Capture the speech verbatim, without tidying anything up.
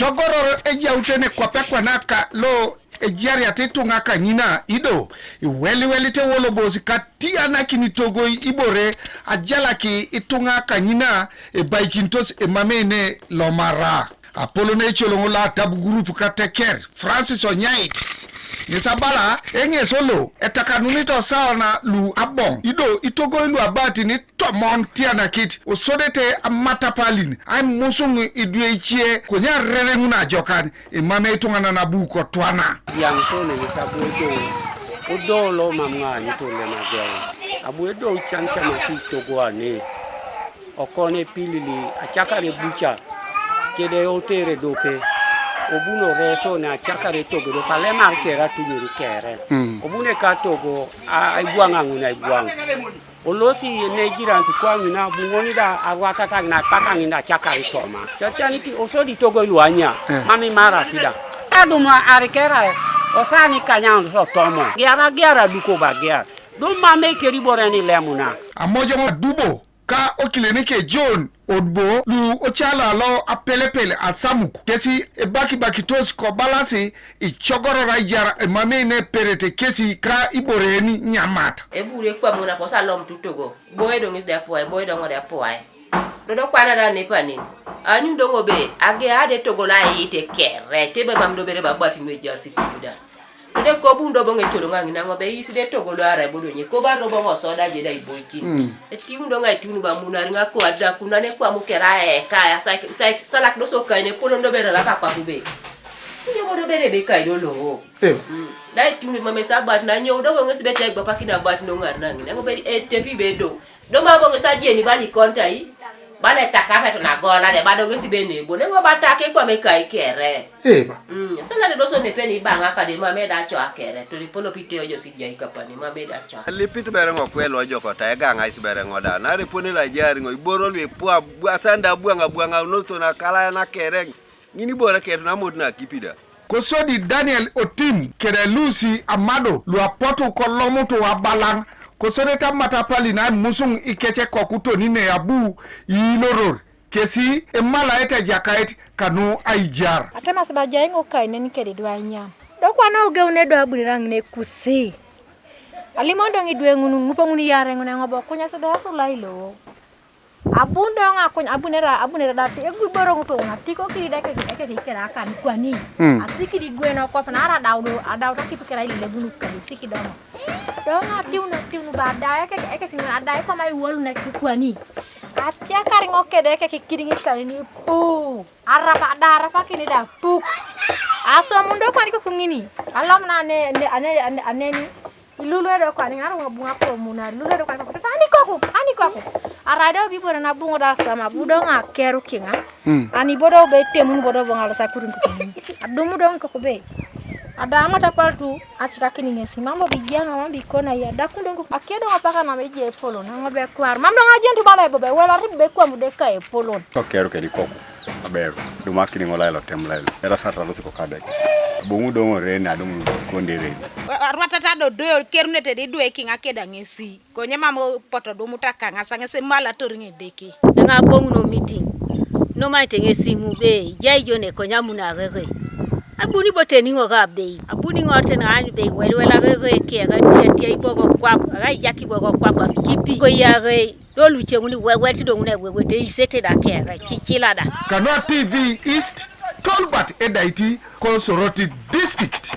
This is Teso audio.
Togoror ejautene kwape kwana ka lo ejariat ituŋa kanyina ido iweliwelite wolobosi katianakin itogoi ibore ajalaki ituŋa kanyina ebaikinitos emamei ne lomara. Apolon ecoloŋ lo atab gurup kateker Francis Onyait ŋes abala eŋes lo etakanunit osawana lu aboŋ ido itogoi lu abatin tomon tianakit osodete amatapalin aimusuŋ idwe ice konye arereŋun ajokan emamei ituŋanan abu kotwana. Yaŋ tone ŋes abu edo odo lo mam ŋaanyit olem ageun abu edo ican camasi itogoane. Okon epilili acakar ebuca kede otere dope obunore tone acakar etogodo kalemar kere atunyuri kere. Obune katogo aibwaŋa ŋun aibwaŋ. Olosi ne jiran ti kwaŋin abuŋoni da arwatata ŋin aipaka ŋin da cakar itoma. Catianit osodi togo iluanya. Eh. Mam imarasi da. Adum arikera osani kanyaun sotomo giara giara duko bagiar. Dum mam ekeri bore ni lemuna. Amojoŋ adubo ka okilenike John Odbo lu ocala lo apelepel asamuk kesi ebakibakitos kobalasi icogoror aijar emamei neperete kesi ka iboreni nyamat. Ebure kwam ŋun aposa lom tutogo boye do ŋes de apuwae boye do ŋode apuwae. Dodo kwana da nepanin anyun do ŋobe age ade togo la ayite kere tebe mam do bere babatin wejasi kuda. Dede kobun do boŋ ecoloŋ aŋina ŋo be yisi de togo lo arai bodo nye kobar do boŋ osoda je da iboikin. Mm. Etiun do ŋa itiun ba munari ŋa ko ada kuna ne kwa mukera eka ya sai sai salak do so kai ne polon do bere la ka kwa kube. Kunyo bodo bere be kai do lo. Eh. Mm. Da itiun mame sabat na nyo do boŋ esi bete gba pakina bat no ŋar na ŋina ŋo be etepi be do. Do ma boŋ esa jieni bani kontai bane takata tona gola de bado gesi bene bo nengo batake kwa me kai kere. Eba. Mm, sala de doso ne peni banga ka de ma me da cho akere to de polo pite ojo si jai kapani ma me da cho. Lipit bere ngo kwelo ojo kota e ganga is bere ngo da na reponi la jari ngo iboro lwe pwa bwa sanda bwanga bwanga nosto na kala na kere. Ŋini bore ket namot na kipida. Kosodi Daniel Otim kede Lucy Amado lu apotu kolomutu abalaŋ kosodete amatapali na imusuŋ ikece koku toni ne abu iiloror kesi emalaet Ejakait kanu aijar. Atemas bajai ŋo kainen kede idwe ainyam do kwana ogeune do abunira ŋine kusi. Alimon do ŋidwe ŋun ŋupe ŋun iyare ŋun eŋobo kunyas do esulailo. Abun do ŋakuny abunere abunere da ti eguboro ŋutu ŋuna tiko kidi da ekeki ekeki kere akan kwani. Mm. Asikidi gweno kop na ara dau do adau ta kipi kere ilele bunu kali siki do ŋo. Do ŋa tiunu tiunu ba da ekeki ekeki ŋuna da ikoma iwolu na kikwani. Atia kari ŋo kede ekeki kidi ŋi kali ni pu. Arapa da arapa kini da puk. Aso mundo kwani ko kuŋini. Alom na ne ne ane ane aneni. Ilulu edo kwani ŋaŋ ŋo buŋa ko munari lulu edo kwani ko ani koku ani koku. Arai do bibore na buŋo da swama budo ŋa keru kiŋa. Mm. Ani bodo be temun bodo boŋa lo sakurun kukunin. Adumu do ŋi koku be. Ada amata paltu acikakini ŋesi mambo bijaŋa mambo ikona ya dakun do ŋi koku akedo ŋa paka na meje epolon na ŋo be kwar mam do ŋa jentu bala ebo be wela rib be kwamu de ka epolon. Ko keru kedi koku. Aber, dumakini ŋo lailo tem lailo. Era sata losi ko kadekis. Boŋu doŋo reni adumu konde reni. Arwatata do doyo kerunete di dwe kiŋa keda ŋesi. Konye mam poto dumu takaŋasa ŋesi mala tori ŋedeke. Eŋa boŋu no meeting. No maite ŋesi ŋu be jai jone konye amuna rere. Abuni bote niŋo ga bei. Abuni ŋo tena ani bei welwela rere kiera tia tia ibogo kwab. Aga ijaki ibogo kwab kipi. Ko yare. Do luce ŋuni wewet do ŋuni wewet eisete da kere cicila da. Kanu a T V East, Tolbert Edaiti, ko Soroti District.